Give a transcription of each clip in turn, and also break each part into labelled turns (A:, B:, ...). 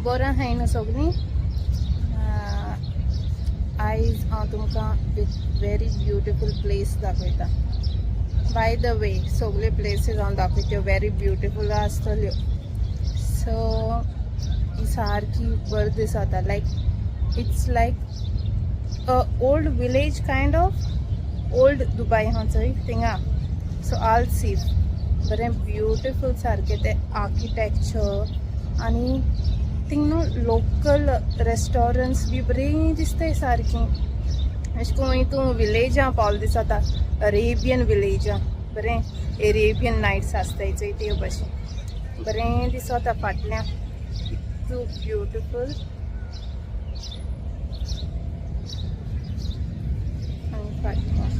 A: बरें आहाय न्हू सगळीं. आयज हांव तुमकां एक व्हेरी ब्युटिफूल प्लेस दाखयता. बाय the way सगळे प्लेसीस हांव दाखयता त्यो व्हेरी ब्युटिफूल आसतल्यो. सो ही सारकी बरें दिसता, like it's like a old village, kind of old Dubai आहा चोय थिंगा. सो आल सीफ बरें ब्युटिफूल सारकें तें आर्किटेक्चर आनी थिंग न्हू लोकल रेस्टॉरंट्स बी बरीं दिसताय सारकीं. अशें करून तूं विलेजां पावल दिसता, अरेबियन विलेजां, बरें एरेबियन नायट्स आसताय चोय ते भशेन बरें दिसता फाटल्यान, इतू ब्युटिफूल. आनी फाटल्यान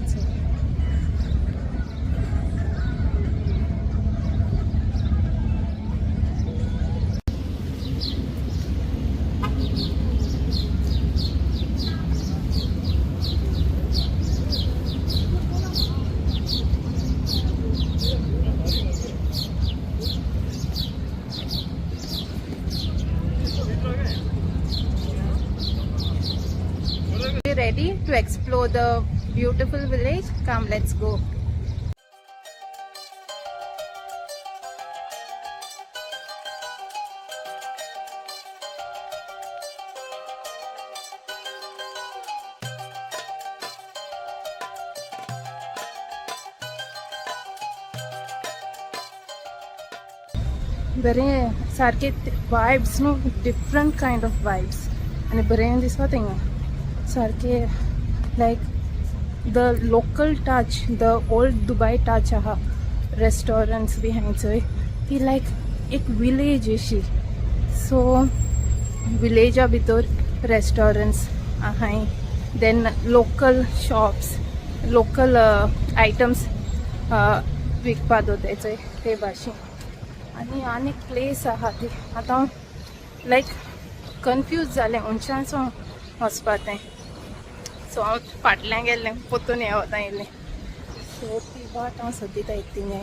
A: ready to explore the beautiful village? Come, let's go. बरें सारके वायब्स न्हू, डिफरंट कायंड ऑफ वायब्स आनी बरें दिसता थिंगा सारके, like the local touch, the old Dubai touch आहा. रेस्टॉरंट्स बी आहाय चोय ती लायक एक विलेज अशी. सो विलेजा भितर रेस्टॉरंट्स आहाय, then local shops, local items विकपा दवरताय चोय ते भाशेन. आनी आनी एक प्लेस आहा ती आतां लायक कन्फ्यूज जालें खंयच्यानसून वचपा तें. सो हांव फाटल्यान गेल्लें, परतून हें वता येयलें. सो ती वाट हांव सोदीत थिंगा.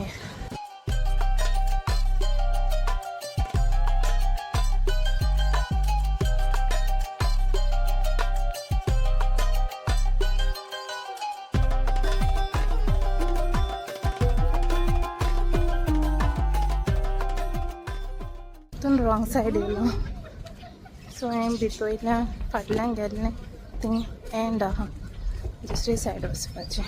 A: तितून रॉंग सायड येयलो. सो हांवें भितर वयल्यान फाटल्यान गेल्लें, थिंग एंड आहा, दुसरी सायड वचपाचें.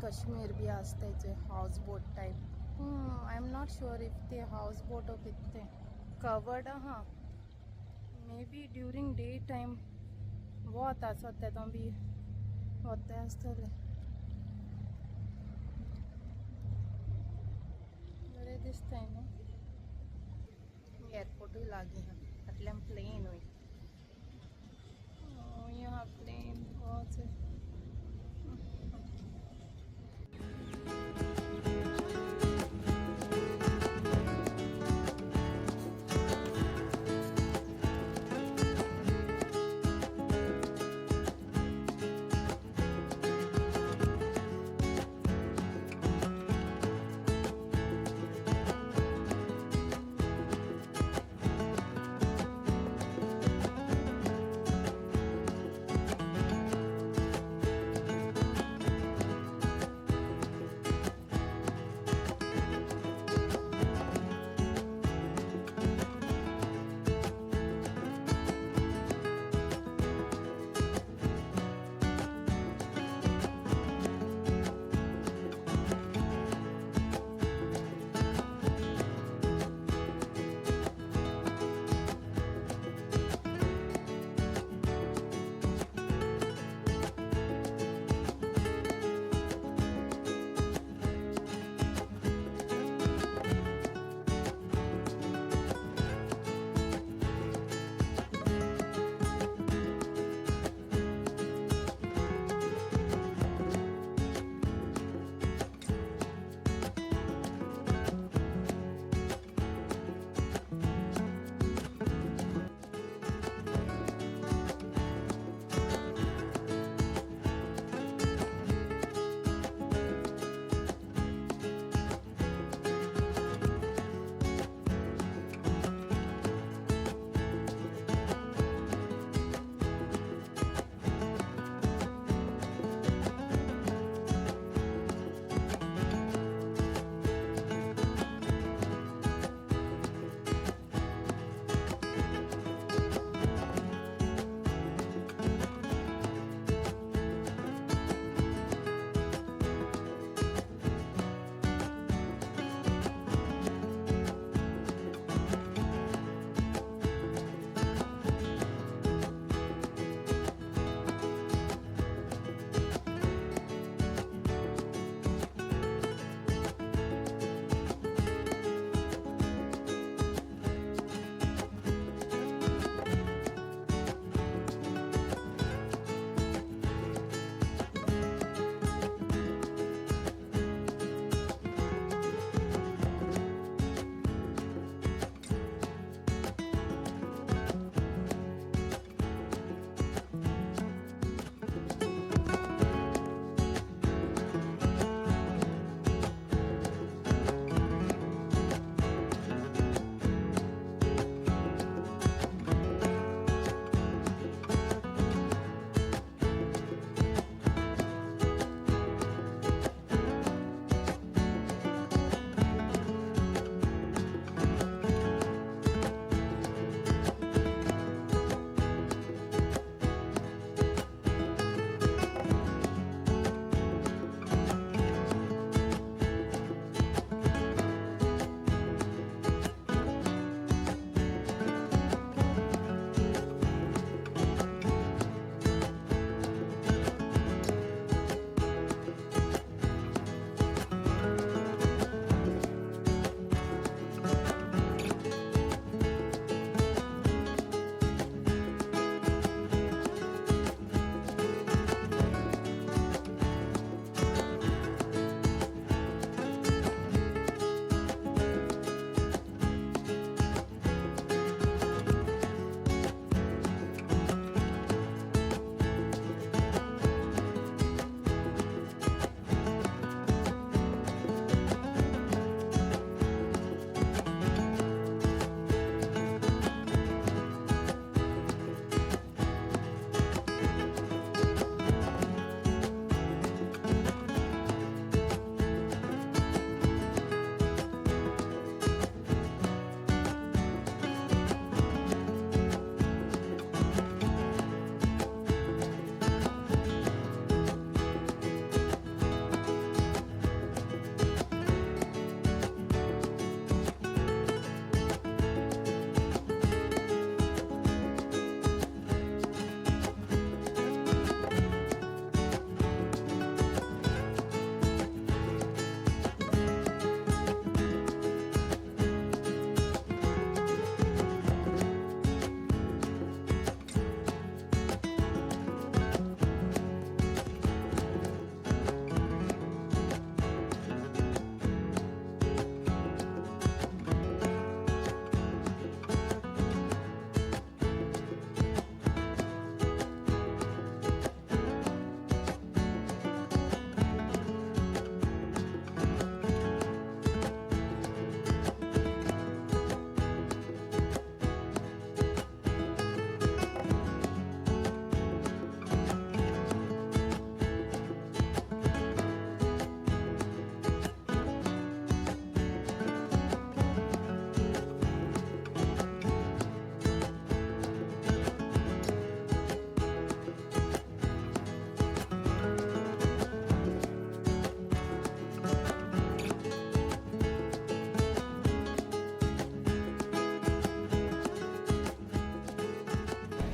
A: काश्मीर बी आसता तेचे house boat type. I am not sure if ते हावस बोट कितें तें कवर्ड आहा. May be during day time वत आसत तेदो बी वता आसतलें. बरें दिसताय न्हू. एअरपोर्टूय लागीं आहा, फाटल्यान प्लेनूय. ह्या प्लेन वच.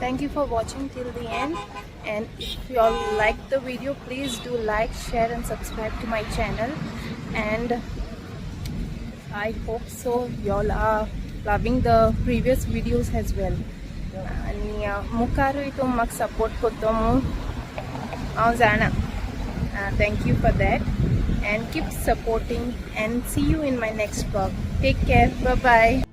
A: Thank you for watching till the end, and if you all like the video, please do like, share and subscribe to my channel. And I hope so you all are loving the previous videos as well. आनी मुखारूय तूं म्हाका support करतो म्हूण हांव जाणा. Thank you for that and keep supporting, and see you in my next vlog. Take care, bye bye.